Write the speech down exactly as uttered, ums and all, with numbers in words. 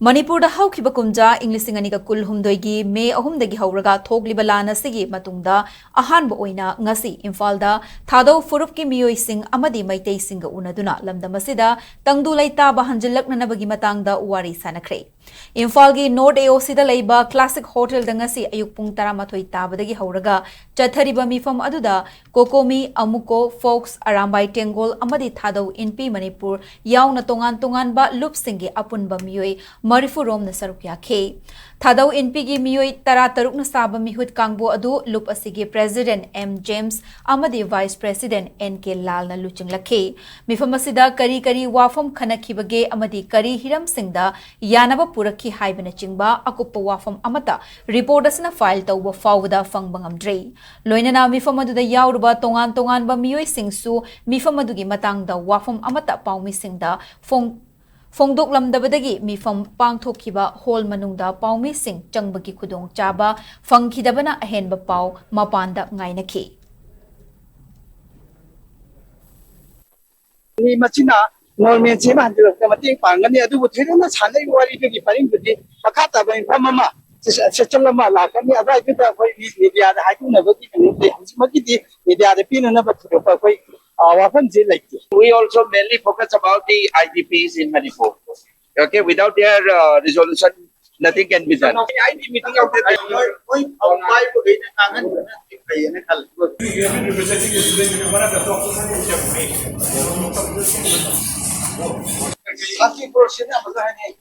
ꯃꯅꯤꯄꯨꯔꯗ ꯍꯧꯈꯤꯕ ꯀꯨꯝꯖꯥ ꯏꯪ ꯂꯤꯁꯤꯡ ꯑꯅꯤꯒ ꯀꯨꯟꯍꯨꯝꯗꯣꯏꯒꯤ ꯃꯦ ꯑꯍꯨꯝꯗꯒꯤ ꯍꯧꯔꯒ ꯊꯣꯛꯂꯤꯕ ꯂꯥꯟ ꯑꯁꯤꯒꯤ ꯃꯇꯨꯡꯗ ꯑꯍꯥꯟꯕ ꯑꯣꯏꯅ ꯉꯁꯤ ꯏꯝꯐꯥꯜꯗ ꯊꯥꯗꯧ ꯐꯨꯔꯨꯞꯀꯤ ꯃꯤꯑꯣꯏꯁꯤꯡ ꯑꯃꯗꯤ ꯃꯩꯇꯩꯁꯤꯡꯒ ꯎꯅꯗꯨꯅ ꯂꯝꯗꯝ ꯑꯁꯤꯗ ꯇꯪꯗꯨ ꯂꯩꯇꯥꯕ ꯍꯟꯖꯤꯜꯂꯛꯅꯅꯕꯒꯤ ꯃꯇꯥꯡꯗ ꯋꯥꯔꯤ ꯁꯥꯅꯈ꯭ꯔꯦ꯫ ꯏꯝꯐꯥꯜꯒꯤ ꯅꯣꯔꯠ ꯑꯦ ꯑꯣ ꯁꯤꯗ ꯂꯩꯕ ꯀ꯭ꯂꯥꯁꯤꯛ ꯍꯣꯇꯦꯜꯗ ꯉꯁꯤ ꯑꯌꯨꯛ ꯄꯨꯡ ꯇꯔꯥꯃꯥꯊꯣꯏ ꯇꯥꯕꯗꯒꯤ ꯍꯧꯔꯒ ꯆꯠꯊꯔꯤꯕ ꯃꯤꯐꯝ ꯑꯗꯨꯗ ꯀꯣꯀꯣꯃꯤ, ꯑꯃꯨꯀꯣ, ꯐꯣꯛꯁ, ꯑꯔꯥꯝꯕꯥꯏ ꯇꯦꯡꯒꯣꯜ ꯑꯃꯗꯤ ꯊꯥꯗꯧ ꯏꯟꯄꯤ ꯃꯅꯤꯄꯨꯔ ꯌꯥꯎꯅ ꯇꯣꯉꯥꯟ ꯇꯣꯉꯥꯟꯕ ꯂꯨꯞꯁꯤꯡꯒꯤ ꯑꯄꯨꯟꯕ ꯃꯤꯑꯣꯏ ꯃꯔꯤꯐꯨ ꯔꯣꯝꯅ ꯁꯔꯨꯛ ꯌꯥꯈꯤ꯫ ꯊꯥꯗꯧ ꯏꯟꯄꯤꯒꯤ ꯃꯤꯑꯣꯏ ꯇꯔꯥꯇꯔꯨꯛꯅ ꯁꯥꯕ ꯃꯤꯍꯨꯠ ꯀꯥꯡꯕꯨ ꯑꯗꯨ ꯂꯨꯞ ꯑꯁꯤꯒꯤ ꯄ꯭ꯔꯦꯁꯤꯗꯦꯟꯠ ꯑꯦꯝ ꯖꯦꯝꯁ ꯑꯃꯗꯤ ꯚꯥꯏꯁ ꯄ꯭ꯔꯦꯁꯤꯗꯦꯟꯠ ꯑꯦꯟ ꯀꯦ ꯂꯥꯜꯅ ꯂꯨꯆꯤꯡꯂꯛꯈꯤ꯫ ꯃꯤꯐꯝ ꯑꯁꯤꯗ ꯀꯔꯤ ꯀꯔꯤ ꯋꯥꯐꯝ ꯈꯟꯅꯈꯤꯕꯒꯦ ꯑꯃꯗꯤ ꯀꯔꯤ ꯍꯤꯔꯝꯁꯤꯡꯗ ꯌꯥꯅꯕ ꯄꯨꯔꯛꯈꯤ ꯍꯥꯏꯕꯅꯆꯤꯡꯕ ꯑꯀꯨꯞꯄ ꯋꯥꯐꯝ ꯑꯃꯠꯇ ꯔꯤꯄꯣꯔꯠ ꯑꯁꯤꯅ ꯐꯥꯏꯜ ꯇꯧꯕ ꯐꯥꯎꯕꯗ ꯐꯪꯕ ꯉꯝꯗ꯭ꯔꯤ꯫ ꯂꯣꯏꯅꯅ ꯃꯤꯐꯝ ꯑꯗꯨꯗ ꯌꯥꯎꯔꯨꯕ ꯇꯣꯉꯥꯟ ꯇꯣꯉꯥꯟꯕ ꯃꯤꯑꯣꯏꯁꯤꯡꯁꯨ ꯃꯤꯐꯝ ꯑꯗꯨꯒꯤ ꯃꯇꯥꯡꯗ ꯋꯥꯐꯝ ꯑꯃꯠꯇ ꯄꯥꯎꯃꯤꯁꯤꯡꯗ ꯐꯣꯡ-, ꯐꯣꯡꯗꯣꯛꯂꯝꯗꯕꯗꯒꯤ ꯃꯤꯐꯝ ꯄꯥꯡꯊꯣꯛꯈꯤꯕ ꯍꯣꯜ ꯃꯅꯨꯡꯗ ꯄꯥꯎꯃꯤꯁꯤꯡ ꯆꯪꯕꯒꯤ ꯈꯨꯗꯣꯡꯆꯥꯕ ꯐꯪꯈꯤꯗꯕꯅ ꯑꯍꯦꯟꯕ ꯄꯥꯎ ꯃꯄꯥꯟꯗ ꯉꯥꯏꯅꯈꯤ꯫ ꯃꯤ ꯃꯁꯤꯅ ꯅꯣꯔꯃꯦꯜꯁꯤ ꯑꯃ ꯍꯟꯖꯤꯜꯂꯛꯄꯗ ꯃꯇꯦꯡ ꯄꯥꯡꯒꯅꯤ꯫ ꯑꯗꯨꯕꯨ ꯊꯣꯏꯗꯣꯛꯅ ꯁꯥꯟꯅꯔꯤꯕ ꯋꯥꯔꯤꯗꯨꯒꯤ ꯄꯔꯤꯡꯗꯨꯗꯤ ꯃꯈꯥ ꯇꯥꯕ ꯃꯤꯐꯝ ꯑꯃ ꯁꯦꯁꯟ ꯑꯃ ꯂꯥꯛꯀꯅꯤ꯫ ꯑꯗꯨꯋꯥꯏꯗꯨꯗ ꯑꯩꯈꯣꯏ ꯃꯤ-, ꯃꯦꯗꯤꯌꯥꯗ ꯍꯥꯏꯗꯣꯛꯅꯕꯒꯤ ꯀꯩꯅꯣ ꯂꯩ꯫ ꯍꯧꯖꯤꯛꯃꯛꯀꯤꯗꯤ ꯃꯦꯗꯤꯌꯥꯗ ꯄꯤꯅꯅꯕ ꯊꯣꯏꯗꯣꯛꯄ ꯑꯩꯈꯣꯏ, ꯑ, ꯋꯥꯐꯝꯁꯤ ꯂꯩꯇꯦ꯫ We also mainly focus about the I D Ps in Manipur. Okay, without their uh, resolution, nothing can be done. ꯑꯩꯗꯤ ꯃꯤꯇꯤꯡ ꯌꯥꯎꯗꯦ꯫ ꯃꯣꯏ, ꯃꯣꯏ ꯄꯥꯏꯕꯈꯩꯅ ꯉꯥꯡꯍꯟꯕꯅ ꯐꯩꯌꯦꯅ ꯈꯜꯂꯦ꯫ Thirty percent ꯑꯃꯁꯨ ꯍꯥꯏꯅꯩ꯫